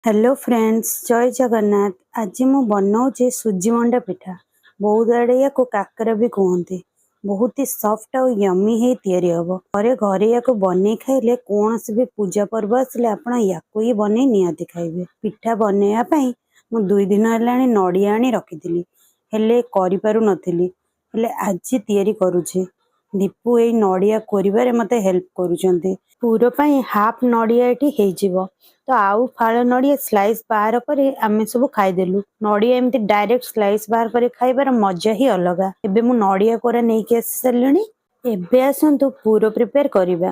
Hello friends, ଜୟ ଜଗନ୍ନାଥ। ଆଜି ମୁଁ ବନଉଛି ସୁଜି ମଣ୍ଡା ପିଠା। ବହୁତ ଆଡ଼େ ୟାକୁ କାକରା ବି କୁହନ୍ତି। ବହୁତ ହି ସଫ୍ଟ ଆଉ ୟମି ହେଇ ତିଆରି ହେବ। ଘରେ ଘରେ ୟାକୁ ବନେଇ ଖାଇଲେ, କୌଣସି ବି ପୂଜା ପର୍ବ ଆସିଲେ ଆପଣ ୟାକୁ ହିଁ ବନେଇ ନିହାତି ଖାଇବେ। ପିଠା ବନେଇବା ପାଇଁ ମୁଁ 2 ଦିନ ହେଲାଣି ନଡ଼ିଆ ଆଣି ରଖିଥିଲି, ହେଲେ କରିପାରୁନଥିଲି। ହେଲେ ଆଜି ତିଆରି କରୁଛି। ଦୀପୁ ଏଇ ନଡ଼ିଆ କୋରିବାରେ ମୋତେ ହେଲ୍ପ କରୁଛନ୍ତି। ପୁର ପାଇଁ ହାଫ୍ ନଡ଼ିଆ ଏଠି ହେଇଯିବ, ତ ଆଉ ଫାଳ ନଡ଼ିଆ ସ୍ଲାଇସ୍ ବାହାର କରି ଆମେ ସବୁ ଖାଇଦେଲୁ। ନଡ଼ିଆ ଏମିତି ଡାଇରେକ୍ଟ ସ୍ଲାଇସ୍ ବାହାର କରି ଖାଇବାର ମଜା ହିଁ ଅଲଗା। ଏବେ ମୁଁ ନଡ଼ିଆ କୋରା ନେଇକି ଆସି ସାରିଲିଣି। ଏବେ ଆସନ୍ତୁ ପୁର ପ୍ରିପେୟାର କରିବା।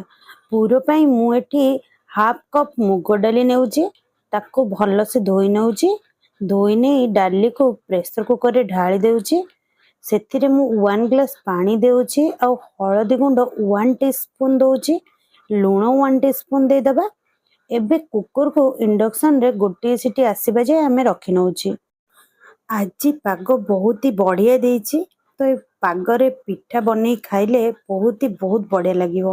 ପୁର ପାଇଁ ମୁଁ ଏଠି ହାଫ୍ କପ୍ ମୁଗ ଡାଲି ନେଉଛି। ତାକୁ ଭଲସେ ଧୋଇ ନେଉଛି। ଧୋଇ ନେଇ ଡାଲିକୁ ପ୍ରେସର କୁକରରେ ଢାଳି ଦେଉଛି। ସେଥିରେ ମୁଁ 1 ଗ୍ଲାସ୍ ପାଣି ଦେଉଛି ଆଉ ହଳଦୀ ଗୁଣ୍ଡ 1 ଟି ସ୍ପୁନ୍ ଦେଉଛି। ଲୁଣ 1 ଟି ସ୍ପୁନ୍ ଦେଇଦେବା। ଏବେ କୁକରକୁ ଇଣ୍ଡକ୍ସନରେ ଗୋଟିଏ ସିଟି ଆସିବା ଯାଏ ଆମେ ରଖି ନେଉଛି। ଆଜି ପାଗ ବହୁତ ହି ବଢ଼ିଆ ଦେଇଛି, ତ ଏ ପାଗରେ ପିଠା ବନେଇ ଖାଇଲେ ବହୁତ ହି ବହୁତ ବଢ଼ିଆ ଲାଗିବ।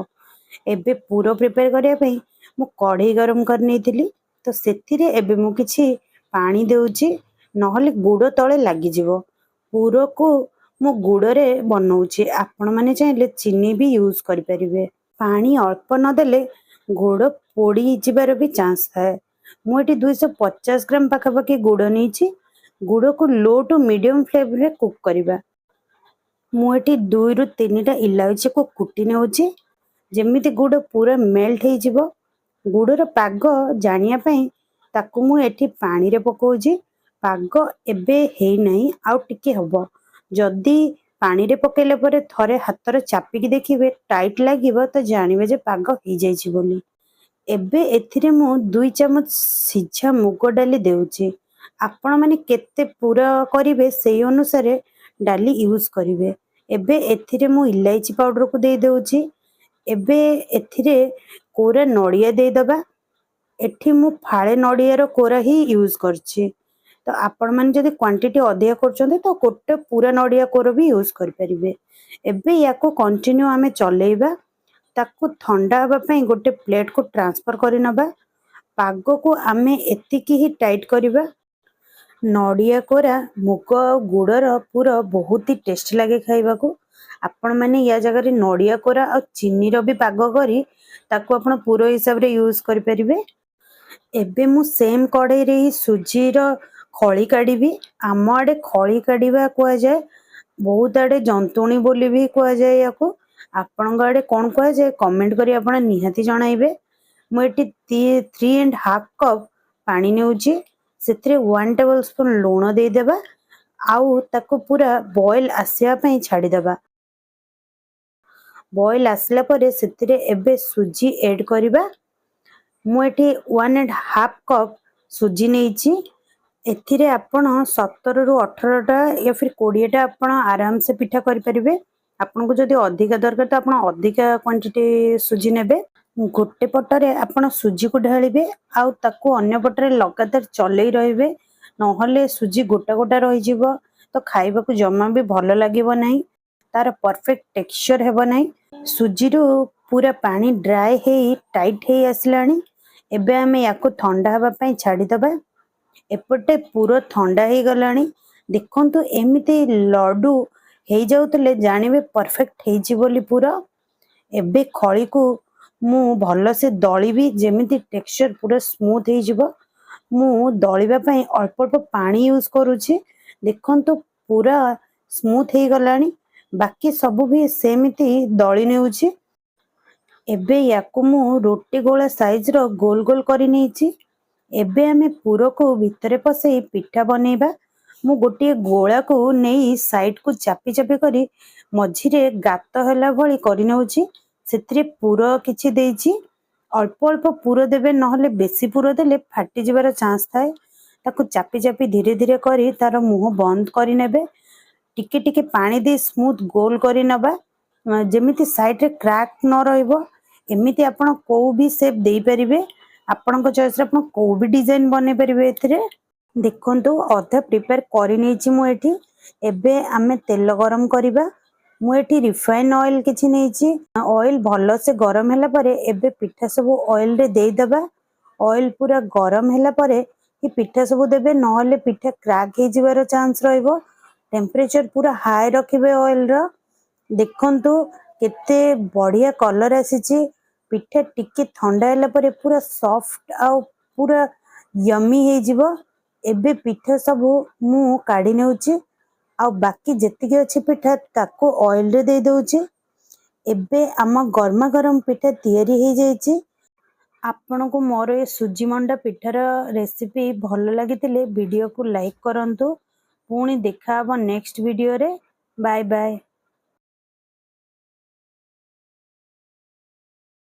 ଏବେ ପୁର ପ୍ରିପେୟାର କରିବା ପାଇଁ ମୁଁ କଢ଼େଇ ଗରମ କରି ନେଇଥିଲି, ତ ସେଥିରେ ଏବେ ମୁଁ କିଛି ପାଣି ଦେଉଛି, ନହେଲେ ଗୁଡ଼ ତଳେ ଲାଗିଯିବ। ପୁରକୁ ମୁଁ ଗୁଡ଼ରେ ବନଉଛି, ଆପଣମାନେ ଚାହିଁଲେ ଚିନି ବି ୟୁଜ୍ କରିପାରିବେ। ପାଣି ଅଳ୍ପ ନଦେଲେ ଗୁଡ଼ ପୋଡ଼ି ଯିବାର ବି ଚାନ୍ସ ଥାଏ। ମୁଁ ଏଠି 250 ଗ୍ରାମ ପାଖାପାଖି ଗୁଡ଼ ନେଇଛି। ଗୁଡ଼କୁ ଲୋ ଟୁ ମିଡ଼ିୟମ୍ ଫ୍ଲେମ୍ରେ କୁକ୍ କରିବା। ମୁଁ ଏଠି ଦୁଇରୁ ତିନିଟା ଇଲାଇଚିକୁ କୁଟି ନେଉଛି, ଯେମିତି ଗୁଡ଼ ପୁରା ମେଲ୍ଟ ହେଇଯିବ। ଗୁଡ଼ର ପାଗ ଜାଣିବା ପାଇଁ ତାକୁ ମୁଁ ଏଠି ପାଣିରେ ପକଉଛି। ପାଗ ଏବେ ହେଇନାହିଁ, ଆଉ ଟିକେ ହବ। ଯଦି ପାଣିରେ ପକେଇଲା ପରେ ଥରେ ହାତରେ ଚାପିକି ଦେଖିବେ, ଟାଇଟ୍ ଲାଗିବ, ତ ଜାଣିବେ ଯେ ପାଗ ହେଇଯାଇଛି ବୋଲି। ଏବେ ଏଥିରେ ମୁଁ 2 ଚାମଚ ସିଝା ମୁଗ ଡାଲି ଦେଉଛି। ଆପଣମାନେ କେତେ ପୁର କରିବେ, ସେଇ ଅନୁସାରେ ଡାଲି ୟୁଜ୍ କରିବେ। ଏବେ ଏଥିରେ ମୁଁ ଇଲାଇଚି ପାଉଡ଼ରକୁ ଦେଇଦେଉଛି। ଏବେ ଏଥିରେ କୋରା ନଡ଼ିଆ ଦେଇଦେବା। ଏଠି ମୁଁ ଫାଳେ ନଡ଼ିଆର କୋରା ହିଁ ୟୁଜ୍ କରିଛି, ତ ଆପଣମାନେ ଯଦି କ୍ୱାଣ୍ଟିଟି ଅଧିକା କରୁଛନ୍ତି, ତ ଗୋଟେ ପୁରା ନଡ଼ିଆ କୋର ବି ୟୁଜ୍ କରିପାରିବେ। ଏବେ ୟାକୁ କଣ୍ଟିନ୍ୟୁ ଆମେ ଚଲେଇବା। ତାକୁ ଥଣ୍ଡା ହେବା ପାଇଁ ଗୋଟେ ପ୍ଲେଟକୁ ଟ୍ରାନ୍ସଫର କରିନେବା। ପାଗକୁ ଆମେ ଏତିକି ହିଁ ଟାଇଟ୍ କରିବା। ନଡ଼ିଆ କୋରା, ମୁଗ ଆଉ ଗୁଡ଼ର ପୁର ବହୁତ ହି ଟେଷ୍ଟି ଲାଗେ ଖାଇବାକୁ। ଆପଣମାନେ ୟା ଜାଗାରେ ନଡ଼ିଆ କୋରା ଆଉ ଚିନିର ବି ପାଗ କରି ତାକୁ ଆପଣ ପୁର ହିସାବରେ ୟୁଜ୍ କରିପାରିବେ। ଏବେ ମୁଁ ସେମ୍ କଢ଼େଇରେ ହିଁ ସୁଜିର ଖଳି କାଢ଼ିବି। ଆମ ଆଡ଼େ ଖଳି କାଢ଼ିବା କୁହାଯାଏ, ବହୁତ ଆଡ଼େ ଜନ୍ତୁଣି ବୋଲି ବି କୁହାଯାଏ ୟାକୁ। ଆପଣଙ୍କ ଆଡ଼େ କ'ଣ କୁହାଯାଏ, କମେଣ୍ଟ କରି ଆପଣ ନିହାତି ଜଣାଇବେ। ମୁଁ ଏଠି 3.5 କପ୍ ପାଣି ନେଉଛି। ସେଥିରେ 1 ଟେବଲ ସ୍ପୁନ୍ ଲୁଣ ଦେଇଦେବା ଆଉ ତାକୁ ପୁରା ବଏଲ ଆସିବା ପାଇଁ ଛାଡ଼ିଦେବା। ବଏଲ ଆସିଲା ପରେ ସେଥିରେ ଏବେ ସୁଜି ଏଡ୍ କରିବା। ମୁଁ ଏଠି 1.5 କପ୍ ସୁଜି ନେଇଛି। ଏଥିରେ ଆପଣ 17ରୁ 18ଟା ୟା ଫିର୍ 20ଟା ଆପଣ ଆରାମସେ ପିଠା କରିପାରିବେ। ଆପଣଙ୍କୁ ଯଦି ଅଧିକା ଦରକାର, ତ ଆପଣ ଅଧିକା କ୍ୱାଣ୍ଟିଟି ସୁଜି ନେବେ। ଗୋଟେ ପଟରେ ଆପଣ ସୁଜିକୁ ଢାଳିବେ ଆଉ ତାକୁ ଅନ୍ୟ ପଟରେ ଲଗାତାର ଚଲେଇ ରହିବେ, ନହେଲେ ସୁଜି ଗୋଟା ଗୋଟା ରହିଯିବ, ତ ଖାଇବାକୁ ଜମା ବି ଭଲ ଲାଗିବ ନାହିଁ, ତାର ପରଫେକ୍ଟ ଟେକ୍ସଚର ହେବ ନାହିଁ। ସୁଜିରୁ ପୁରା ପାଣି ଡ୍ରାଏ ହେଇ ଟାଇଟ୍ ହେଇ ଆସିଲାଣି। ଏବେ ଆମେ ୟାକୁ ଥଣ୍ଡା ହେବା ପାଇଁ ଛାଡ଼ିଦେବା। ଏପଟେ ପୁର ଥଣ୍ଡା ହେଇଗଲାଣି। ଦେଖନ୍ତୁ, ଏମିତି ଲଡୁ ହେଇଯାଉଥିଲେ ଜାଣିବେ ପରଫେକ୍ଟ ହେଇଛି ବୋଲି ପୁର। ଏବେ ଖଳିକୁ ମୁଁ ଭଲସେ ଦଳିବି, ଯେମିତି ଟେକ୍ସଚର ପୁରା ସ୍ମୁଥ ହେଇଯିବ। ମୁଁ ଦଳିବା ପାଇଁ ଅଳ୍ପ ଅଳ୍ପ ପାଣି ୟୁଜ୍ କରୁଛି। ଦେଖନ୍ତୁ, ପୁରା ସ୍ମୁଥ ହେଇଗଲାଣି। ବାକି ସବୁ ବି ସେମିତି ଦଳି ନେଉଛି। ଏବେ ୟାକୁ ମୁଁ ରୁଟି ଗୋଳା ସାଇଜର ଗୋଲ ଗୋଲ କରି ନେଇଛି। ଏବେ ଆମେ ପୁରକୁ ଭିତରେ ପଶେଇ ପିଠା ବନେଇବା। ମୁଁ ଗୋଟିଏ ଗୋଳାକୁ ନେଇ ସାଇଡକୁ ଚାପି ଚାପି କରି ମଝିରେ ଗାତ ହେଲା ଭଳି କରିନେଉଛି। ସେଥିରେ ପୁର କିଛି ଦେଇଛି। ଅଳ୍ପ ଅଳ୍ପ ପୁର ଦେବେ, ନହେଲେ ବେଶୀ ପୁର ଦେଲେ ଫାଟିଯିବାର ଚାନ୍ସ ଥାଏ। ତାକୁ ଚାପି ଚାପି ଧୀରେ ଧୀରେ କରି ତାର ମୁହଁ ବନ୍ଦ କରିନେବେ। ଟିକେ ଟିକେ ପାଣି ଦେଇ ସ୍ମୁଥ ଗୋଲ କରି ନେବା, ଯେମିତି ସାଇଡରେ କ୍ରାକ୍ ନ ରହିବ। ଏମିତି ଆପଣ କୋଉ ବି ସେପ୍ ଦେଇପାରିବେ। ଆପଣଙ୍କ ଚଏସରେ ଆପଣ କୋଉ ବି ଡିଜାଇନ ବନେଇ ପାରିବେ ଏଥିରେ। ଦେଖନ୍ତୁ, ଅଧା ପ୍ରିପେୟାର କରିନେଇଛି ମୁଁ ଏଠି। ଏବେ ଆମେ ତେଲ ଗରମ କରିବା। ମୁଁ ଏଠି ରିଫାଇନ ଅଏଲ କିଛି ନେଇଛି। ଅଏଲ ଭଲସେ ଗରମ ହେଲା ପରେ ଏବେ ପିଠା ସବୁ ଅଏଲରେ ଦେଇଦେବା। ଅଏଲ ପୁରା ଗରମ ହେଲା ପରେ କି ପିଠା ସବୁ ଦେବେ, ନହେଲେ ପିଠା କ୍ରାକ୍ ହେଇଯିବାର ଚାନ୍ସ ରହିବ। ଟେମ୍ପରେଚର ପୁରା ହାଇ ରଖିବେ ଅଏଲର। ଦେଖନ୍ତୁ, କେତେ ବଢ଼ିଆ କଲର୍ ଆସିଛି। ପିଠା ଟିକେ ଥଣ୍ଡା ହେଲା ପରେ ପୁରା ସଫ୍ଟ ଆଉ ପୁରା ୟମି ହେଇଯିବ। ଏବେ ପିଠା ସବୁ ମୁଁ କାଢ଼ି ନେଉଛି ଆଉ ବାକି ଯେତିକି ଅଛି ପିଠା, ତାକୁ ଅଏଲରେ ଦେଇ ଦେଉଛି। ଏବେ ଆମ ଗରମା ଗରମ ପିଠା ତିଆରି ହେଇଯାଇଛି। ଆପଣଙ୍କୁ ମୋର ଏ ସୁଜି ମଣ୍ଡା ପିଠାର ରେସିପି ଭଲ ଲାଗିଥିଲେ ଭିଡ଼ିଓକୁ ଲାଇକ୍ କରନ୍ତୁ। ପୁଣି ଦେଖା ହେବ ନେକ୍ସଟ ଭିଡ଼ିଓରେ। Bye bye.